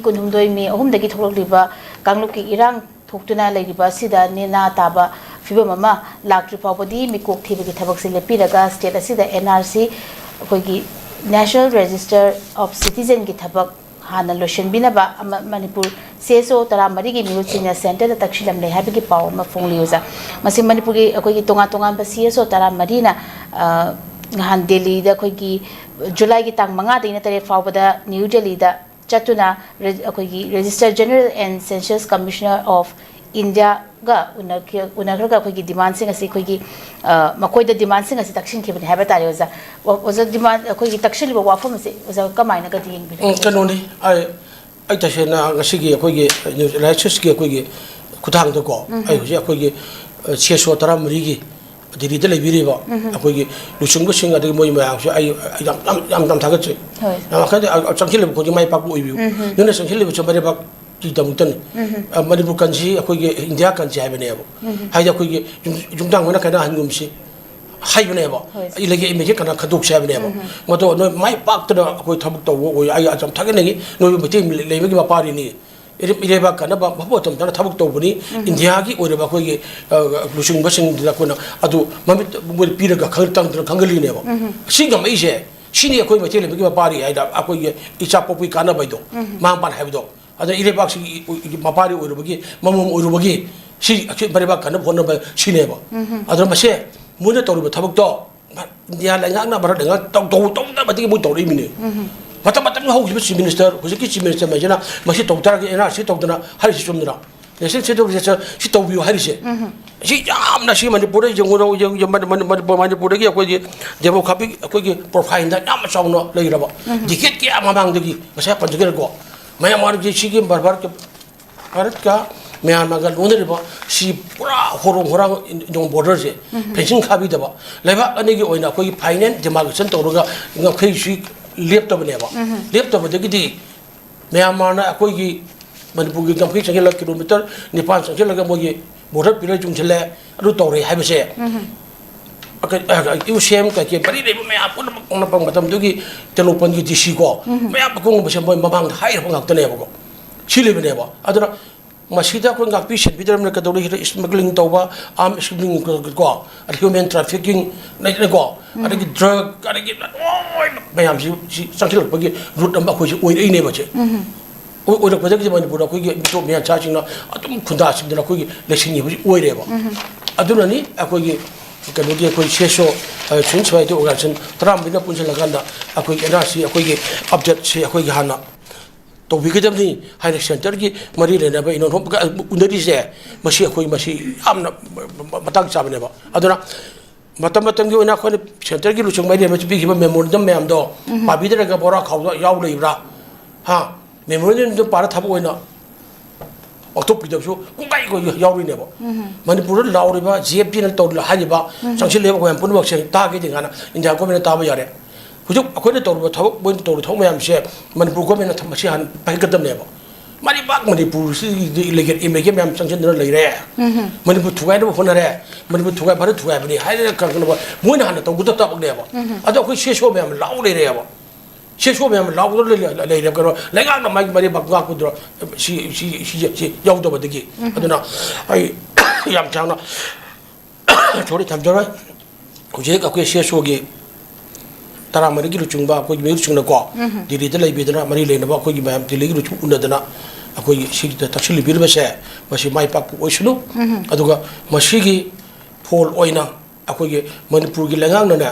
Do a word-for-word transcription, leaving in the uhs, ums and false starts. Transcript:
ꯀꯨꯟꯍꯨꯝꯗꯣꯏ ꯃꯦ ꯑꯍꯨꯝꯗꯒꯤ ꯊꯣꯛꯂꯛꯂꯤꯕ ꯀꯥꯡꯂꯨꯞꯀꯤ ꯏꯔꯥꯡ ꯊꯣꯛꯇꯨꯅ ꯂꯩꯔꯤꯕ ꯑꯁꯤꯗ ꯅꯦꯅꯥ ꯇꯥꯕ ꯐꯤꯕꯝ ꯑꯃ ꯂꯥꯛꯇ꯭ꯔꯤ ꯐꯥꯎꯕꯗꯤ ꯃꯤꯀꯣꯛ ꯊꯤꯕꯒꯤ ꯊꯕꯛꯁꯤ ꯂꯦꯞꯄꯤꯔꯒ ꯁ꯭ꯇꯦꯠ ꯑꯁꯤꯗ ꯑꯦꯟ ꯑꯥꯔ ꯁꯤ, ꯑꯩꯈꯣꯏꯒꯤ National Register of Citizenꯒꯤ ꯊꯕꯛ ꯍꯥꯟꯅ ꯂꯣꯏꯁꯤꯟꯕꯤꯅꯕ ꯑꯃ ꯃꯅꯤꯄꯨꯔ ꯁꯤ ꯑꯦꯁ ꯑꯣ ꯇꯔꯥꯃꯔꯤꯒꯤ ꯃꯤꯍꯨꯠꯁꯤꯡꯅ ꯁꯦꯟꯇꯔꯗ ꯇꯛꯁꯤꯜꯂꯝꯂꯦ ꯍꯥꯏꯕꯒꯤ ꯄꯥꯎ ꯑꯃ ꯐꯣꯡꯂꯤ ꯑꯣꯖꯥ꯫ ꯃꯁꯤ ꯃꯅꯤꯄꯨꯔꯒꯤ ꯑꯩꯈꯣꯏꯒꯤ ꯇꯣꯉꯥꯟ ꯇꯣꯉꯥꯟꯕ ꯁꯤ ꯑꯦꯁ ꯑꯣ ꯇꯔꯥꯃꯔꯤꯅ, ꯑ, ꯅꯍꯥꯟ ꯗꯦꯜꯂꯤꯗ ꯑꯩꯈꯣꯏꯒꯤ ꯖꯨꯂꯥꯏꯒꯤ ꯇꯥꯡ ꯃꯉꯥꯗꯒꯤꯅ ꯇꯔꯦꯠ ꯐꯥꯎꯕꯗ ꯅ꯭ꯌꯨ ꯗꯦꯜꯂꯤꯗ ꯆꯠꯇꯨꯅ ꯔꯦ-, ꯑꯩꯈꯣꯏꯒꯤ Registrar General and Census Commissioner of Indiaꯒ ꯎꯅꯈꯤ-, ꯎꯅꯈ꯭ꯔꯒ ꯑꯩꯈꯣꯏꯒꯤ ꯗꯤꯃꯥꯟꯁꯤꯡ ꯑꯁꯤ ꯑꯩꯈꯣꯏꯒꯤ, ꯑ, ꯃꯈꯣꯏꯗ ꯗꯤꯃꯥꯟꯁꯤꯡ ꯑꯁꯤ ꯇꯛꯁꯤꯟꯈꯤꯕꯅꯤ ꯍꯥꯏꯕ ꯇꯥꯔꯦ ꯑꯣꯖꯥ꯫ ꯑꯣ-, ꯑꯣꯖꯥ, ꯗꯤꯃꯥꯟ, ꯑꯩꯈꯣꯏꯒꯤ ꯇꯛꯁꯤꯜꯂꯤꯕ ꯋꯥꯐꯝ ꯑꯁꯤ ꯑꯣꯖꯥ ꯀꯃꯥꯏꯅꯒꯗꯤ ꯌꯦꯡꯕꯤꯔꯤ? ꯎꯝ, ꯀꯩꯅꯣꯅꯤ, ꯑꯩ, ꯑꯩ ꯇꯁꯦꯡꯅ ꯉꯁꯤꯒꯤ ꯑꯩꯈꯣꯏꯒꯤ news analysisꯀꯤ ꯑꯩꯈꯣꯏꯒꯤ ꯈꯨꯠꯊꯥꯡꯗꯀꯣ, ꯎꯝ꯫ ꯑꯩ ꯍꯧꯖꯤꯛ ꯑꯩꯈꯣꯏꯒꯤ, ꯑ, ꯁꯤ ꯑꯦꯁ ꯑꯣ ꯇꯔꯥꯃꯔꯤꯒꯤ ꯗꯤꯜꯂꯤꯗ ꯂꯩꯕꯤꯔꯤꯕ ꯎꯝ꯫ ꯑꯩꯈꯣꯏꯒꯤ ꯂꯨꯆꯤꯡꯕꯁꯤꯡ ꯑꯗꯒꯤ ꯃꯣꯏ ꯃꯌꯥꯝꯁꯦ ꯑꯩ, ꯑꯩ ꯌꯥꯝ, ꯌꯥꯝ, ꯌꯥꯝ, ꯌꯥꯝ ꯊꯥꯒꯠꯆꯩ꯫ ꯍꯣꯏ꯫ ꯌꯥꯝ ꯋꯥꯈꯜꯗ, ꯑ, ꯆꯪꯁꯤꯜꯂꯤꯕ ꯈꯨꯗꯤꯡ ꯃꯥꯏ ꯄꯥꯛꯄ ꯑꯣꯏꯕꯤꯌꯨ꯫ ꯎꯝ꯫ ꯅꯣꯏꯅ ꯆꯪꯁꯤꯜꯂꯤꯕꯁꯦ ꯃꯔꯩꯕꯥꯛꯀꯤꯗꯃꯛꯇꯅꯤ꯫ ꯎꯝ꯫ ꯑ, ꯃꯅꯤꯄꯨꯔ ꯀꯟꯁꯤ ꯑꯩꯈꯣꯏꯒꯤ ꯏꯟꯗꯤꯌꯥ ꯀꯟꯁꯤ ꯍꯥꯏꯕꯅꯦꯕ꯫ ꯎꯝ꯫ ꯍꯥꯏꯗꯤ ꯑꯩꯈꯣꯏꯒꯤ ꯌꯨꯝ-, ꯌꯨꯝꯊꯥꯡ ꯃꯅꯥ ꯀꯥꯏꯅ ꯑꯍꯟꯒꯨꯝꯁꯤ ꯍꯥꯏꯕꯅꯦꯕ꯫ ꯍꯣꯏ꯫ ꯑꯩ ꯂꯩꯒꯦ, ꯑꯩ ꯃꯦꯒꯦ ꯀꯅꯥ ꯈꯟꯗꯣꯛꯁꯦ ꯍꯥꯏꯕꯅꯦꯕ꯫ ꯎꯝ꯫ ꯃꯗꯣ ꯅꯣꯏ ꯃꯥꯏ ꯄꯥꯛꯇꯅ ꯑꯩꯈꯣꯏ ꯊꯕꯛ ꯇꯧꯕ ꯑꯣꯏ, ꯑꯩ ꯌꯥꯝ ꯊꯥꯒꯠꯅꯤꯡꯉꯤ꯫ ꯅꯣꯏꯕꯨ ꯃꯩꯇꯩ ꯂꯩꯕꯒꯤ ꯃꯄꯥꯔꯤꯅꯤ꯫ ꯏꯔꯩ-, ꯏꯔꯩꯕꯥꯛ ꯀꯟꯅꯕ ꯃꯐꯝ ꯃꯇꯝ ꯆꯥꯅ ꯊꯕꯛ ꯇꯧꯕꯅꯤ꯫ ꯎꯝ꯫ ꯏꯟꯗꯤꯌꯥꯒꯤ ꯑꯣꯏꯔꯕ ꯑꯩꯈꯣꯏꯒꯤ, ꯑ, ꯂꯨꯆꯤꯡꯕꯁꯤꯡꯗꯨꯗ ꯑꯩꯈꯣꯏꯅ ꯑꯗꯨ ꯃꯃꯤꯠ ꯃꯣꯏꯗ ꯄꯤꯔꯒ ꯈꯪ-, ꯇꯪꯗꯅ ꯈꯪꯍꯜꯂꯤꯅꯦꯕ꯫ ꯎꯝ꯫ ꯁꯤ ꯉꯝꯃꯛꯏꯁꯦ, ꯁꯤꯅꯤ ꯑꯩꯈꯣꯏ ꯃꯩꯇꯩ ꯂꯩꯕꯒꯤ ꯃꯄꯥꯔꯤ ꯍꯥꯏꯗ ꯑꯩꯈꯣꯏꯒꯤ ꯏꯆꯥ ꯄꯣꯛꯄꯒꯤ ꯀꯥꯟꯅꯕ ꯍꯥꯏꯗꯣ, ꯎꯝ꯫ ꯃꯃꯥ ꯃꯄꯥꯅ ꯍꯥꯏꯕꯗꯣ꯫ ꯑꯗ ꯏꯔꯩꯕꯥꯛꯁꯤꯒꯤ ꯏ-, ꯏ-, ꯃꯄꯥꯔꯤ ꯑꯣꯏꯔꯨꯕꯒꯤ, ꯃꯃꯣꯝ ꯑꯣꯏꯔꯨꯕꯒꯤ ꯁꯤ ꯑꯩꯈꯣꯏ ꯃꯔꯩꯕꯥꯛ ꯀꯟꯅꯕ ꯍꯣꯠꯅꯕ ꯁꯤꯅꯦꯕ꯫ ꯎꯝ꯫ ꯑꯗꯨꯅ ꯃꯁꯦ ꯃꯣꯏꯅ ꯇꯧꯔꯤꯕ ꯊꯕꯛꯇꯣ ꯏꯟꯗꯤꯌꯥ ꯂꯩꯉꯥꯛꯅ ꯃꯔꯛ ꯂꯩꯉꯥꯛ ꯇꯧ-, ꯇꯧ-, ꯇꯧꯗꯅꯕꯗꯒꯤ ꯃꯣꯏ ꯇꯧꯔꯛꯏꯃꯤꯅꯦ꯫ ꯎꯝ꯫ ꯃꯇꯝ ꯃꯇꯝꯒꯤ ꯍꯧꯈꯤꯕ Chief Minister, ꯍꯧꯖꯤꯛꯀꯤ Chief Minister ꯃꯩꯁꯤꯅ ꯃꯁꯤ ꯇꯧ ꯇꯥꯔꯒꯗꯤ ꯑꯦꯟ ꯑꯥꯔ ꯁꯤ ꯇꯧꯗꯅ ꯍꯥꯏꯔꯤꯁꯤ ꯆꯨꯝꯗꯅ? National Security Register ꯁꯤ ꯇꯧꯕꯤꯌꯨ ꯍꯥꯏꯔꯤꯁꯦ꯫ ꯎꯝ꯫ ꯁꯤ ꯌꯥꯝꯅ ꯁꯤ ꯃꯅꯤꯄꯨꯔꯗ ꯌꯦꯡꯉꯨꯔꯣ, ꯌꯦꯡ-, ꯌꯦꯡ-, ꯃꯅꯤ-, ꯃꯅꯤ-, ꯃꯅꯤꯄꯨꯔ, ꯃꯅꯤꯄꯨꯔꯗꯒꯤ ꯑꯩꯈꯣꯏꯒꯤ demographic ꯑꯩꯈꯣꯏꯒꯤ profileꯗ ꯌꯥꯝꯅ ꯆꯥꯎꯅ ꯂꯩꯔꯕ꯫ ꯎꯝ꯫ Decade ꯀꯌꯥ ꯃꯃꯥꯡꯗꯒꯤ ꯉꯁꯥꯏ ꯄꯟꯖꯈꯤꯕꯀꯣ, ꯃꯌꯥꯝ ꯃꯥꯒꯤ ꯁꯤꯒꯤ ꯕꯔꯕꯥꯔ ꯚꯥꯔꯠꯀ ꯃ꯭ꯌꯥꯟꯃꯥꯔꯒ ꯂꯣꯟꯅꯔꯤꯕ ꯁꯤ ꯄꯨꯔꯥ ꯍꯣꯔꯣꯡ ꯍꯣꯔꯥꯡ ꯏꯟꯗꯣꯡ borderꯁꯦ ꯎꯝ꯫ Fencing ꯈꯥꯕꯤꯗꯕ, ꯂꯩꯕꯥꯛ ꯑꯅꯤꯒꯤ ꯑꯣꯏꯅ ꯑꯩꯈꯣꯏꯒꯤ final demarcation ꯇꯧꯔꯒ ꯉꯝꯈꯩꯁꯤ ꯂꯦꯞꯇꯕꯅꯦꯕ꯫ ꯎꯝ꯫ ꯂꯦꯞꯇꯕꯗꯒꯤꯗꯤ ꯃ꯭ꯌꯥꯟꯃꯥꯔꯅ ꯑꯩꯈꯣꯏꯒꯤ ꯃꯅꯤꯄꯨꯔꯒꯤ ꯉꯝꯈꯩ ꯆꯪꯁꯤꯜꯂꯒ kilometre ꯅꯤꯄꯥꯟ ꯆꯪꯁꯤꯜꯂꯒ ꯃꯣꯏꯒꯤ border pillar ꯌꯨꯡꯁꯤꯜꯂꯦ, ꯑꯗꯨ ꯇꯧꯔꯦ ꯍꯥꯏꯕꯁꯦ꯫ ꯎꯝ꯫ ꯑꯩꯈꯣꯏ, ꯑ, ꯌꯨ ꯁꯤ ꯑꯦꯝ ꯀꯩꯀꯩ ꯃꯔꯤ ꯂꯩꯕ ꯃꯌꯥꯝ ꯄꯨꯝꯅꯃꯛ ꯃꯇꯝꯗꯨꯒꯤ ꯇꯦꯡꯅꯧꯄꯜꯒꯤ ꯗꯤ ꯁꯤ ꯀꯣ, ꯎꯝ꯫ ꯃꯌꯥꯝ ꯑꯀꯣꯡꯕꯁꯦ ꯃꯣꯏ ꯃꯃꯥꯡꯗ ꯍꯥꯏꯔꯕ ꯉꯥꯛꯇꯅꯦꯕꯀꯣ꯫ ꯁꯤ ꯂꯩꯕꯅꯦꯕ꯫ ꯑꯗꯨꯅ ꯃꯁꯤꯗ ꯑꯩꯈꯣꯏ ꯉꯥꯛꯄꯤ ꯁꯦꯟꯕꯤꯗ꯭ꯔꯕꯅꯤꯅ ꯀꯩꯗꯧꯔꯤ? ꯁꯤꯗ ꯁ꯭ꯃꯒ꯭ꯂꯤꯡ ꯇꯧꯕ, ꯑꯥꯔꯝ ꯁ꯭ꯃꯒ꯭ꯂꯤꯡ ꯀꯣ, ꯑꯗꯩ ꯍ꯭ꯌꯨꯃꯦꯟ ꯇ꯭ꯔꯥꯐꯤꯀꯤꯡ ꯂꯩꯗꯅꯀꯣ, ꯑꯗꯒꯤ ꯗ꯭ꯔꯒ, ꯑꯗꯒꯤ ꯂꯣꯏꯅ ꯃꯌꯥꯝꯁꯤ ꯁꯤ ꯆꯪꯁꯤꯜꯂꯛꯄꯒꯤ ꯔꯨꯠ ꯑꯃ ꯑꯩꯈꯣꯏꯁꯤ ꯑꯣꯏꯔꯛꯏꯅꯦꯕ ꯁꯦ꯫ ꯑꯣꯏ-, ꯑꯣꯏꯔꯛꯄꯗꯒꯤ ꯃꯅꯤꯄꯨꯔꯗ ꯑꯩꯈꯣꯏꯒꯤ ꯃꯤꯇꯣꯞ ꯃꯤꯌꯥꯟꯆꯥꯁꯤꯡꯅ ꯑꯗꯨꯝ ꯈꯨꯟꯗꯥꯁꯤꯡꯗꯅ ꯑꯩꯈꯣꯏꯒꯤ ꯂꯩꯁꯤꯟꯈꯤꯕꯁꯤ ꯑꯣꯏꯔꯦꯕ꯫ ꯑꯗꯨꯅꯅꯤ ꯑꯩꯈꯣꯏꯒꯤ ꯀꯩꯅꯣꯒꯤ ꯑꯩꯈꯣꯏ ꯁꯤ ꯑꯦꯁ ꯑꯣ, ꯑ, ꯁꯤꯚꯤꯜ ꯁꯣꯁꯥꯏꯇꯤ ꯑꯣꯔꯒꯅꯥꯏꯖꯦꯁꯟ ꯇꯔꯥꯃꯔꯤꯅ ꯄꯨꯟꯁꯤꯜꯂꯀꯥꯟꯗ ꯑꯩꯈꯣꯏꯒꯤ ꯑꯦꯟ ꯑꯥꯔ ꯁꯤ ꯑꯩꯈꯣꯏꯒꯤ ꯑꯞꯗꯦꯠꯁꯤ ꯑꯩꯈꯣꯏꯒꯤ ꯍꯥꯟꯅ ꯇꯧꯕꯤꯒꯗꯕꯅꯤ ꯍꯥꯏꯅ ꯁꯦꯟꯇꯔꯒꯤ ꯃꯔꯤ ꯂꯩꯅꯕ ꯏꯅꯣꯟ ꯎꯅꯔꯤꯁꯦ꯫ ꯃꯁꯤ ꯑꯩꯈꯣꯏ ꯃꯁꯤ ꯌꯥꯝꯅ ꯃꯇꯥꯡ ꯆꯥꯕꯅꯦꯕ꯫ ꯑꯗꯨꯅ ꯃꯇꯝ ꯃꯇꯝꯒꯤ ꯑꯣꯏꯅ ꯑꯩꯈꯣꯏꯅ ꯁꯦꯟꯇꯔꯒꯤ ꯂꯨꯆꯤꯡ ꯃꯥꯏꯀꯩꯗꯒꯤ ꯄꯤꯈꯤꯕ ꯃꯦꯃꯣꯔꯦꯟꯗꯝ ꯃꯌꯥꯝꯗꯣ ꯄꯥꯕꯤꯗ꯭ꯔꯒ ꯕꯣꯔꯥ ꯈꯥꯎꯗ ꯌꯥꯎ ꯂꯩꯕ꯭ꯔꯥ? ꯍꯥ? ꯃꯦꯃꯣꯔꯦꯟꯗꯝꯗꯨ ꯄꯥꯔ ꯊꯕꯛ ꯑꯣꯏꯅ ꯄꯥꯡꯊꯣꯛꯄꯤꯗꯕꯁꯨ ꯀꯣꯡꯒꯥꯏ ꯀꯣꯡꯒꯥꯏ ꯌꯥꯎꯔꯤꯅꯦꯕ꯫ ꯃꯅꯤꯄꯨꯔꯗ ꯂꯥꯎꯔꯤꯕ ꯖꯤ ꯑꯦꯐ ꯇꯤꯅ ꯇꯧꯔꯤꯕ ꯍꯥꯏꯔꯤꯕ ꯆꯪꯁꯤꯜꯂꯤꯕ ꯃꯌꯥꯝ ꯄꯨꯝꯅꯃꯛꯁꯦ ꯇꯥꯒꯦꯗꯤ ꯀꯥꯏꯅ ꯏꯟꯗꯤꯌꯥ ꯒꯣꯔꯃꯦꯟꯅ ꯇꯥꯕ ꯌꯥꯔꯦ꯫ ꯍꯧꯖꯤꯛ ꯑꯩꯈꯣꯏꯅ ꯇꯧꯔꯤꯕ ꯊꯕꯛ, ꯃꯣꯏꯅ ꯇꯧꯔꯤꯕ ꯊꯕꯛ ꯃꯌꯥꯝꯁꯦ ꯃꯅꯤꯄꯨꯔ ꯒꯣꯔꯃꯦꯟꯅ ꯊ-, ꯃꯁꯤ ꯍꯥꯟꯅ ꯄꯥꯏꯈꯠꯀꯗꯕꯅꯦꯕ꯫ ꯃꯔꯤꯕꯥꯛ ꯃꯅꯤꯄꯨꯔꯁꯤꯗ ꯏꯂꯤꯒꯦꯜ ꯏꯃꯤꯒ꯭ꯔꯦꯟ ꯃꯌꯥꯝ ꯆꯪꯁꯤꯟꯗꯨꯅ ꯂꯩꯔꯦ꯫ ꯃꯅꯤꯄꯨꯔ ꯊꯨꯒꯥꯏꯅꯕ ꯍꯣꯠꯅꯔꯦ꯫ ꯃꯅꯤꯄꯨꯔ ꯊꯨꯒꯥꯏ, ꯚꯥꯔꯠ ꯊꯨꯒꯥꯏꯕꯅꯤ ꯍꯥꯏꯗꯅ ꯀꯩꯅꯣ ꯃꯣꯏꯅ ꯍꯥꯟꯅ ꯇꯧꯒꯗꯕ ꯊꯕꯛꯅꯦꯕ꯫ ꯑꯗꯣ ꯑꯩꯈꯣꯏ ꯁꯤ ꯑꯦꯁ ꯑꯣ ꯃꯌꯥꯝ ꯂꯥꯎ ꯂꯩꯔꯦꯕ꯫ ꯁꯤ ꯑꯦꯁ ꯑꯣ ꯃꯌꯥꯝ ꯂꯥꯎꯗꯨꯅ ꯂꯩ-, ꯂꯩꯔꯦ꯫ ꯀꯩꯅꯣ, ꯂꯩꯉꯥꯛꯅ ꯃꯥꯒꯤ ꯃꯔꯤꯕꯥꯛ ꯉꯥꯛꯄꯗꯨꯅ ꯁꯤ, ꯁꯤ, ꯁꯤ, ꯁꯤ ꯌꯥꯎꯗꯕꯗꯒꯤ꯫ ꯑꯗꯨꯅ ꯑꯩ ꯌꯥꯝ ꯁꯥꯡꯅ ꯁꯣꯔꯤ ꯊꯝꯖꯔꯣꯏ꯫ ꯍꯧꯖꯤꯛ ꯑꯩꯈꯣꯏ ꯁꯤ ꯑꯦꯁ ꯑꯣꯒꯤ ꯇꯔꯥꯃꯔꯤꯒꯤ ꯂꯨꯆꯤꯡꯕ ꯑꯩꯈꯣꯏꯒꯤ ꯃꯤꯍꯨꯠꯁꯤꯡꯅꯀꯣ, ꯗꯤꯜꯂꯤꯗ ꯂꯩꯕꯤꯗꯅ ꯃꯔꯤ ꯂꯩꯅꯕ ꯑꯩꯈꯣꯏꯒꯤ ꯃꯌꯥꯝ ꯗꯤꯜꯂꯤꯒꯤ ꯂꯨꯆꯤꯡ ꯎꯅꯗꯅ ꯑꯩꯈꯣꯏꯒꯤ ꯁꯤꯒꯤꯗ ꯇꯛꯁꯤꯜꯂꯤꯕꯤꯔꯤꯕꯁꯦ, ꯃꯁꯤ ꯃꯥꯏ ꯄꯥꯛꯄ ꯑꯣꯏꯁꯅꯨ꯫ ꯑꯗꯨꯒ ꯃꯁꯤꯒꯤ ꯐꯣꯜ ꯑꯣꯏꯅ ꯑꯩꯈꯣꯏꯒꯤ ꯃꯅꯤꯄꯨꯔꯒꯤ ꯂꯩꯉꯥꯛꯅꯅꯦ,